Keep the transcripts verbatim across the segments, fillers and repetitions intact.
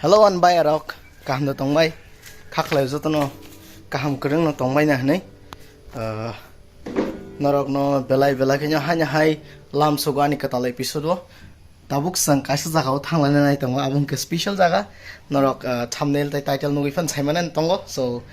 Hello, ani bai rok, kaham da tongbai? Khaklai jotono kaham kwrwngno tongbai na hwnwi. Ah, norokno belai belai khaino haino hai lam sugo ani kwtal episode o. Tabuk chwng kaisa jagao thanglaina nai tongo, abo hwnkhe special jaga. Norok, ah, thumbnail tei title nugwi phan saimanani tongo. So,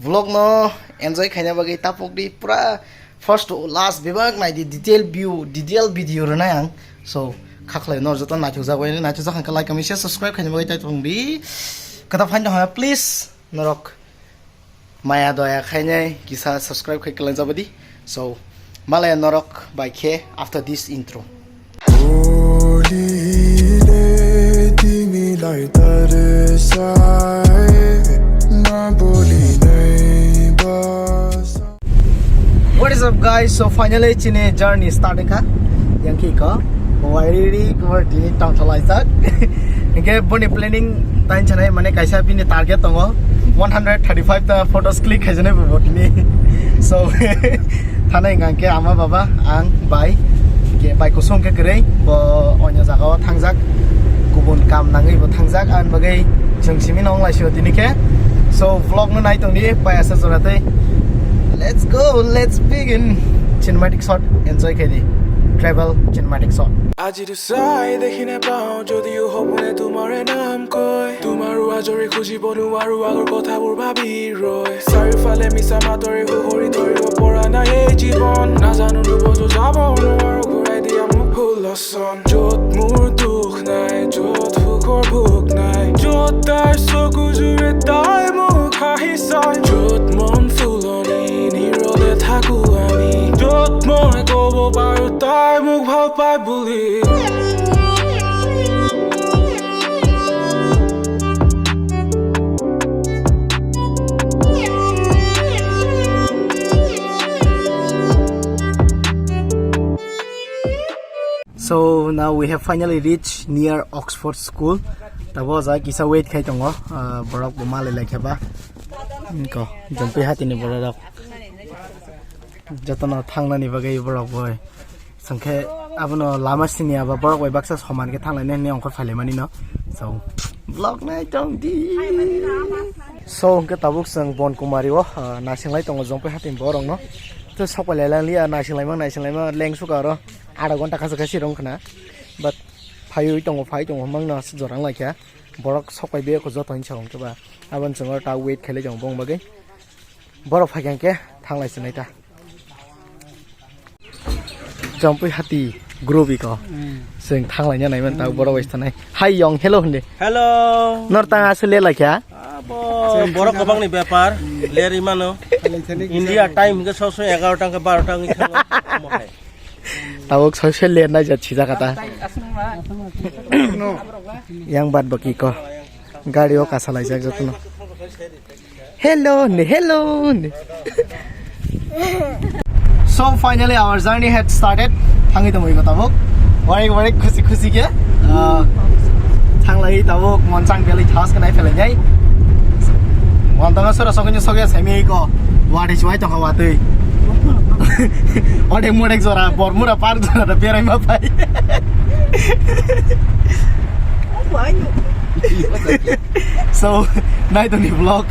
vlog no enjoy khaina bagwi tapokdi pura first to last bebak naidi, detail view, detail video rwnai ang. So, khaklai nor joto naithokjak bai, naithokjak hwnkhe like, comment, share, subscribe khaina bagwi tai tongdi. Kwtal phaino ha, please, norok maya doya khainai kisa subscribe khai kwlangjabadi. So, malaya norok bai khe after this intro. Boli le timi lai tare sai, na boli nai basa. What is up, guys? So finally chini journey start kha. Yang ki ko, wairi ko tini tong thalai sak. Hingke boni planning tain chanai mane kaisa bini target tongo one hundred thirty-five ta photos click khaijani bo tini. So thanai hingke ama baba ang bai ke bai kusung ke kwrwi bo onyo jaga o thangjak, kubun kam nangwi bo thangjak, ang bagwi chwng simi nong lai sio tini khe. So vlog no nai tongdi pai asa jora tei. Let's go, let's begin. Cinematic shot enjoy khaidi. Travel cinematic shot. Aji dusai dekhine pao jodi u hopne tumare naam koi. Tumaru ajori khuji bonu aru agor kotha bur bhabi roi. Sari fale misa matore hu hori tori o pora na ei jibon. Na janu nu bojo jabo nu aru ghurai diya muk bhul loson. Jot mur dukh nai, jot hukhor bhuk nai, jot tai soku jure tai mukha hisai, jot mon fuloni nirole thaku ami, jot moi kobo baru tai muk bhal pai buli. So now we have finally reached near Oxford School. Tabo jai kisa wait khai tongo, ah, borok bo malai lai khe ba. Ko, Jompui Hatini borok rok. Jotono thangnani bagwi borok bo. Sangkhe abono lama sini aba borok bai baksa soman khe thanglainai hwnwi ongkhor phailaimani no. So, vlog nai tong di. So, hwnkhe tabuk chwng Bon Kumari o, ah, naising lai tongo Jompui Hatini borok no. Tei sok pai lai liya, naising laima, naising laima, leng suka oro. Ada gonta kasa kasi rong khna. But phaiwi tongo, phai tongo, mangno aswk jorang laikha. Borok sok pai beko joto hinwi sakong khe ba. Aboni chwng oro ta wait khailai tongo bong bagwi. Borok phaikha hwnkhe thanglai swnai ta. Jompui Hati group iko. Hmm. Chwng thanglaina naiman ta borok bai thanai. Hi yong, hello hindi. Hello. Nor tang aswk le laikha? Abo borok kwbangni bepar, lerwi mano. India time hwnkhe so so egarota hwnkhe barota wngwi thango. Omo hai. Tabuk soi soi ler nai jat sijak ata. Yang bad baki ko. Gari o kasa laijak jotono. Hello ni, hello ni. So finally our journey had started. Thangwi tongo iko tabuk. Warik warik khusi khusi khe. Ah, thanglai tabuk Monsang Valley thas khe nai phelai nai. Montanga sora sokni sokya semi iko. Wadi chuwai tongkha watwi. Odek modek jora, Bormura park jora da berai ma pai. So, nai tongni vlog.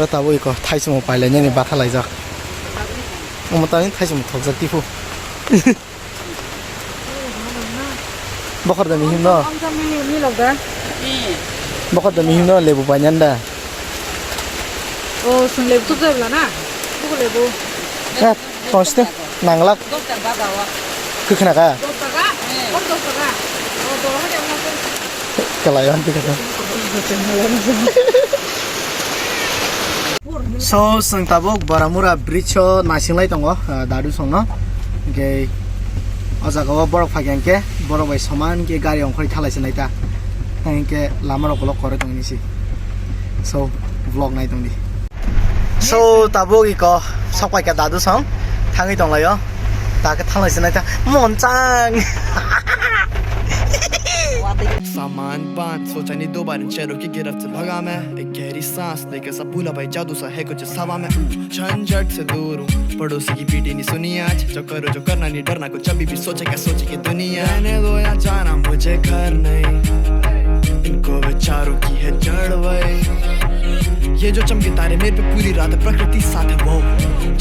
Tabuk iko thaisimo pailainani batha laijak. Omo tani thaisimo thokjak tipu. Bokhor da mihim no? Bokhor da mihim no lebu painani da? O, sung lebu tup jai bwla na? Buku lebu. Eh, tongste, nanglak. Dos taka. Kwkhna ka? Dos taka? Hor dos taka. O, dos taka. Kalai hwn tikha. So, chwng tabuk Baramura bridge o naising lai tongo, ah, dadu songno. Hwnkhe o jaga o borok phai khe borok bai soman khe gari ongkhorwi thalai se nai ta. Hwnkhe lama rok ulo kwrwi tongni si. So, vlog nai tongdi. So, tabuk iko sok pai kha dadu song thangwi tonglaio. Ta khe thanglai se nai ta monchang. सामान पाँच सौ चाहिए दो बार चेहरों की गिरफ्त भगा मैं एक गहरी सांस लेकर सब भूला भाई जादू सा है कुछ सवा मैं हूँ झंझट से दूर हूँ पड़ोसी की पीटी नहीं सुनी आज जो करो जो करना नहीं डरना कुछ अभी भी सोचे क्या सोचे कि दुनिया रहने दो या जाना मुझे घर नहीं इनको विचारों की है जड़ वही ये जो चमके तारे मेरे पे पूरी रात प्रकृति साथ है वो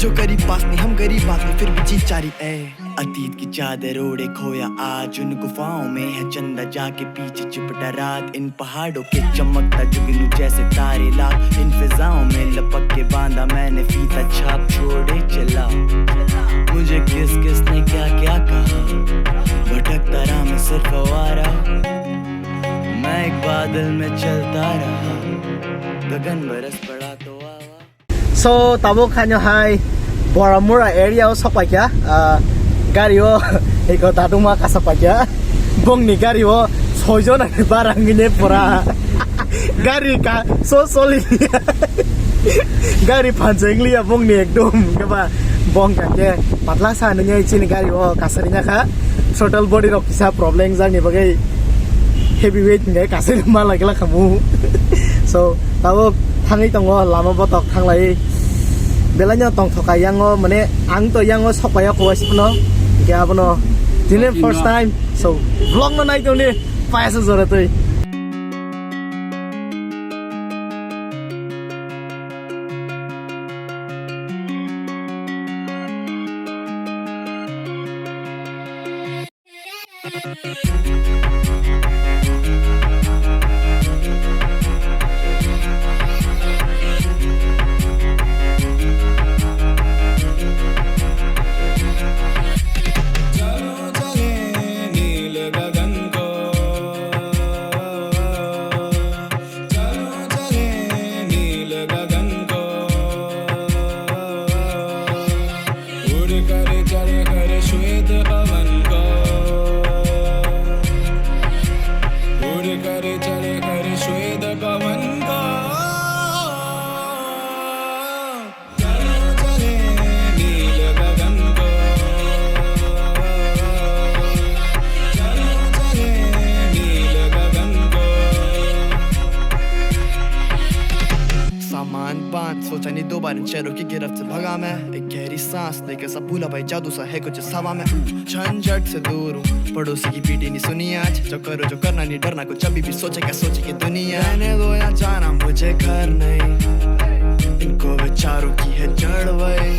जो करीब पास नहीं हम गरीब बात नहीं फिर भी जी चारी ए अतीत की चादर ओढ़े खोया आज उन गुफाओं में है चंदा जाके पीछे चिपटा रात इन पहाड़ों के चमकता जुगनू जैसे तारे लाल इन फिजाओं में लपक के बांधा मैंने फीता छाप छोड़े चला मुझे किस किस ने क्या क्या कहा भटकता रहा मैं सिर्फ आवारा मैं एक बादल में चलता रहा गगन बरस पड़ा तो आवा So, tabuk khaino hai Boramura area o sok pai kha, ah, gari o eko daduma kasa pai kha. Bongni gari o soi jona ni bara wngwi ne pura. Gari ka so soli. Gari phanchai wngli ya bongni ekdom keba bong ka ke patla sa nungya chini gari o kasari nya kha. Throttle body rok kisa problem jak ni bagwi heavy weight hingke kasai ma lai kla khamu. So, tabuk thangwi tongo lama botok thanglai. Belai no tongthoka yango, mane ang to yango sok pai ya kowai sipno. Hingke abono tini first time. So, vlog no nai tongni paisa jora twi. चलो चले नील गगन को, चलो चले नील गगन को, उड़ कर चढ़ कर श्वेत पवन को, उड़ कर चढ़ कर श्वेत पवन को। चलो चले नील गगन को, चलो चले नील गगन को। सामान पाँच सौ चाहिए दो बार इन शहरों की गिरफ्त से भगा मैं एक गहरी सांस लेकर सब भूला भाई जादू सा है कुछ सवा मैं हूँ झंझट से दूर हूँ पड़ोसी की पीटी नहीं सुनी आज जो करो जो करना नहीं डरना कुछ अभी भी सोचे क्या सोचे कि दुनिया रहने दो या जाना मुझे घर नहीं इनको विचारों की है जड़ वही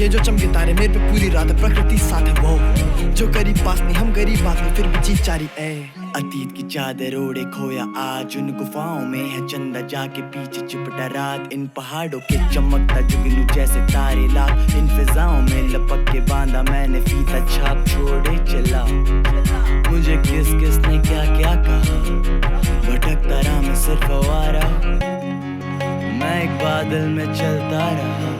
ये जो चमके तारे मेरे पे पूरी रात प्रकृति साथ है वो जो करीब पास नहीं हम गरीब बात में फिर भी जी चारी ए अतीत की चादर ओढ़े खोया आज उन गुफाओं में है चंदा जाके पीछे चिपटा रात इन पहाड़ों के चमकता जुगनू जैसे तारे लाल इन फिजाओं में लपक के बांधा मैंने फीता छाप छोड़े चला मुझे किस किस ने क्या क्या कहा भटकता रहा मैं सिर्फ आवारा मैं एक बादल में चलता रहा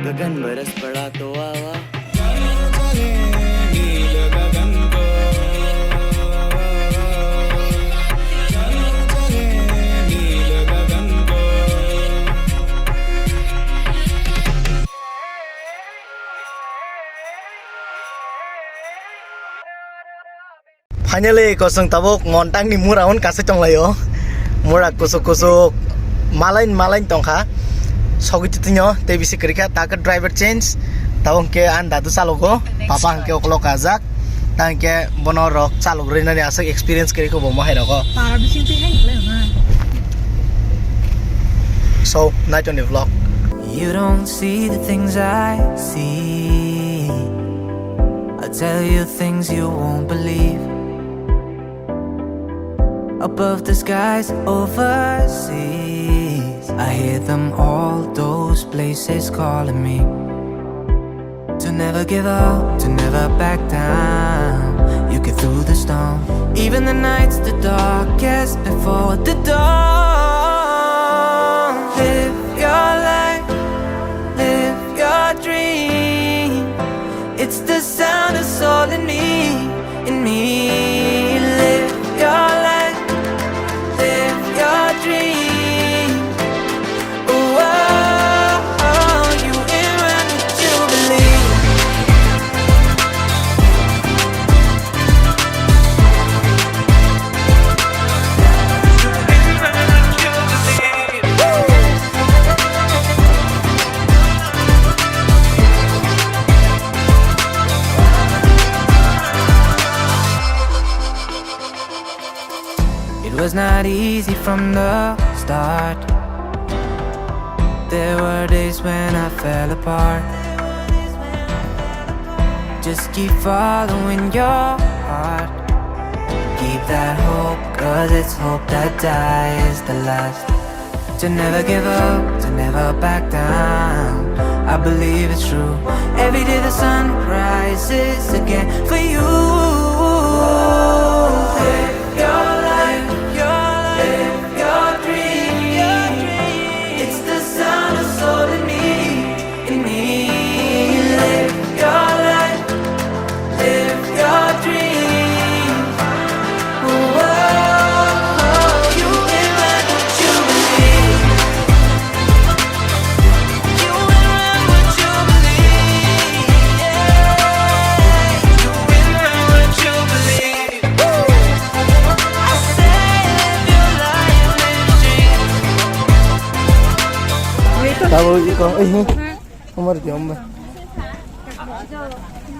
गगन बरस पड़ा तो आवा चलो चले नील गगन को चलो चले नील गगन को Finally, kosong tabuk montang ni mura hwn kasai tonglaio. Mura kusuk kusuk malain malain tongkha. Sogwi titino tei bisi kwrwi kha, ta khe driver change. Tabuk hwnkhe ani dadu chalogo, papa hwnkhe okolo kajak. Ta hwnkhe bono rok chalok rwnani aswk experience kwrwi kha bo mohai rogo. Para bising twi hai khlai ma. So, night on the vlog. You don't see the things I see. I tell you things you won't believe. Above the skies overseas, I hear them all, those places calling me. To never give up, to never back down. You get through the storm, even the nights the darkest before the dawn. Live your life, live your dream. It's the sound of soul in me, in me. Live your life, live your dream. Whoa, you in my Jubilee. It was not easy from the start. There were days when I fell apart. Just keep following your heart. Keep that hope, 'cause it's hope that dies the last. To never give up, to never back down. I believe it's true. Every day the sun rises again for you. Live your life, your life, your dream. It's the sound of soul in me, in me. Live your life, live your dream. Whoa, you in my Jubilee. You in my Jubilee. Yeah. You in my Jubilee. Woo. I say live your life, live your dream. Tabo iko, eh, eh. Umar di umar.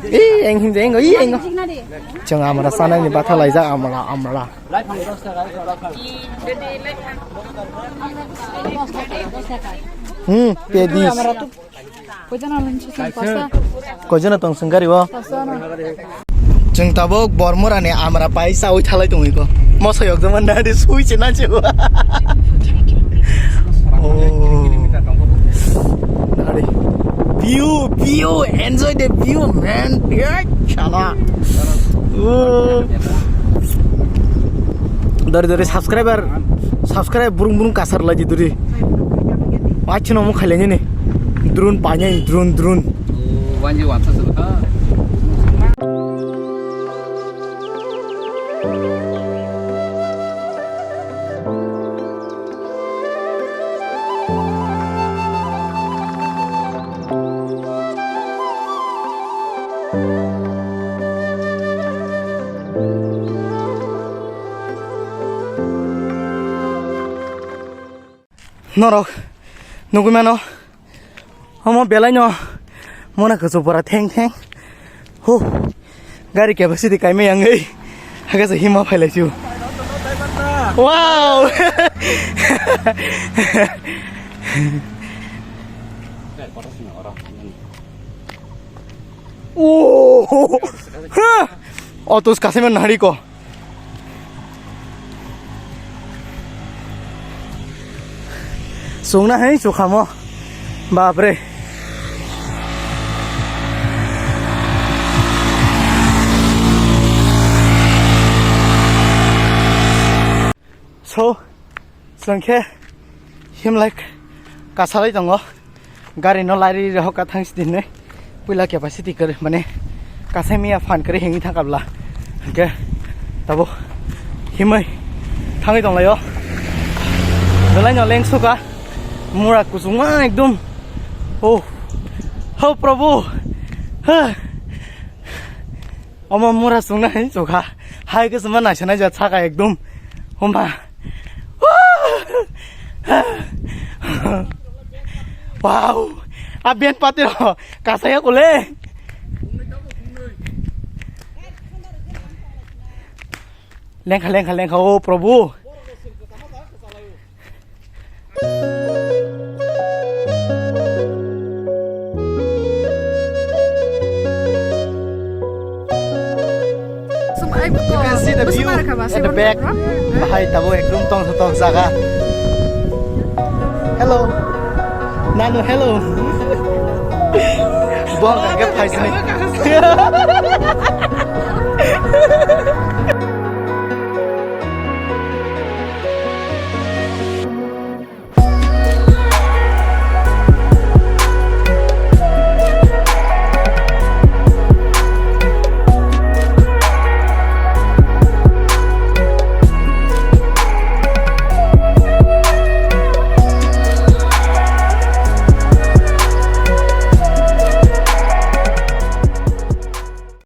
Ih, eng him de, eng, ih, eng. Chang amra sana ni batha laijak amra, amra. Hmm, pedis. Koijana tong sengkari o. Chwng tabuk Bormorani amra pai chawi thalai tongwi ko. Moso yokjama nadi sui se na se. Oh. Nadi. View, view, enjoy the view, man. Yeah, chala. Oh. Dori dori subscriber, subscribe burung burung kasar lagi dori. Wachino mo khaileni ni. Drone panya drone, drone. Oh, wanji wansa sulu ha. Norok nugwi mano, omo belai no mona kuchuk bora theng theng. Hu, gari capacity kaimai yangwi. Hakhe se hima phailai chu. Wow! Oh! Ha! Autos kasaima nari ko. Chwngna hai chukhamo. Bapre. So, chwng khe himlai kasalai tongo. Gari no lari rehok ka thang sidinne. Puila capacity kwrwi, mane, kasai miya phan kwrwi hengwi thang kabla. Hwnkhe tabo himwi thangwi tonglaio. Belai no lengsuka. Mura kuchukma ekdom. Oh. Ho Prabhu. Ha. Omo mura chwngna hin chukha. Hai khe chwngma naisana ja saka ekdom. Homa. Wow. A ben pati ro. Kasaya kule. Lengkha, lengkha, lengkha, o Prabhu. At the back, bahai tabuk ekdom tong tong jaga. Hello. Nanu, hello. Bo hwnkha khe phaisini.